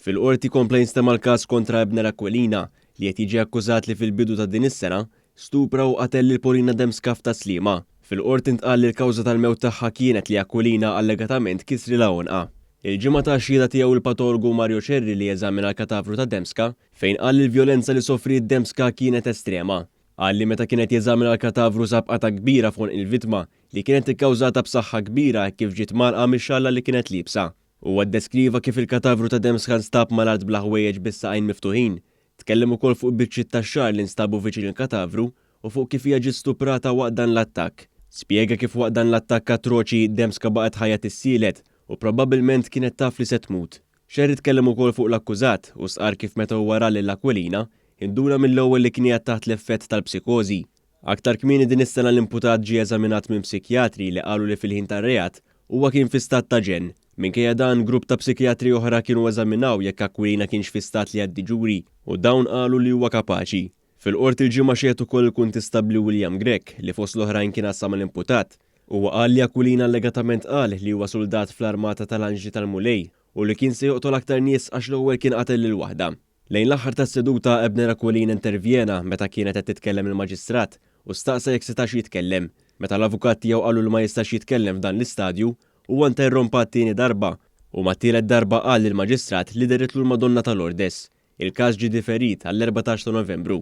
Fil-Qorti kompla jinstema' l-każ kontra Ebner Aquilina li qed jiġi akkużat li fil-bidu ta' din is-sena stupra u qatel lil Paulina Dembska f'Tas-Sliema. Fil-Qorti ntqal li l-kawża tal-mewt tagħha kienet li Aquilina allegatament kisrilha għonqha. Il-Ġimgħa ta x-xhieda tiegħu l-patologu Mario Scerri li eżamina l-katavru ta' Dembska fejn qal li l-vjolenza li sofriet Dembska kienet estrema. Qal li meta kien qed jeżamina l-katavru sab qatgħa kbira f'għonq il-vittma li kienet ikkawżata b'saħħa kbira hekk kif ġiet mgħallqa mix-xalla li kienet liebsa. Huwa ddeskriva kif il-katavru ta' Dembska nstab mal-art bla ħwejjeġ bis-saqajn miftuħin. Tkellem ukoll fuq biċċiet ta' xagħar li nstabu viċin il-katavru u fuq kif hija ġiet stuprata waqt dan l-attakk. Spjega kif waqt dan l-attakk atroċi, Dembska baqgħet ħajja tissielet u probabbilment kienet taf li se tmut. Scerri tkellem ukoll fuq l-akkużat u stqarr kif meta huwa ra lil Aquilina, induna mill-ewwel li kien qiegħed taħt l-effett tal-psikożi. Aktar kmieni din is-sena l-imputat ġie eżaminat minn psikjatri li qalu li fil-ħin tar-reat huwa kien fi stat ta' ġenn. Minkejja dan, grupp ta' psikjatri oħra kienu eżaminaw jekk Aquilina kienx fi stat li jgħaddi ġuri u dawn qalu li huwa kapaċi. Fil-Qorti l-Ġimgħa xehed ukoll il-Kuntistabbli William Grech li fost l-oħrajn kien għassa mal-imputat. Huwa qal li Aquilina allegatament qal li huwa suldat fl-Armata tal-Anġli tal-Mulej u li kien se joqtol aktar nies għax l-ewwel kien qatel lil waħda. Lejn l-aħħar tas-seduta, Ebner Aquilina intervjena meta kienet qed titkellem il-Maġistrat u staqsa jekk setax jitkellem. Meta l-avukat tiegħu qalu li ma jistax jitkellem f'dan l-istadju, huwa interrompa għat-tieni darba u mat-tielet darba qal lill-Maġistrat li dehritlu l-Madonna ta' Lourdes. Il-każ ġie diferit għall-14 ta' Novembru.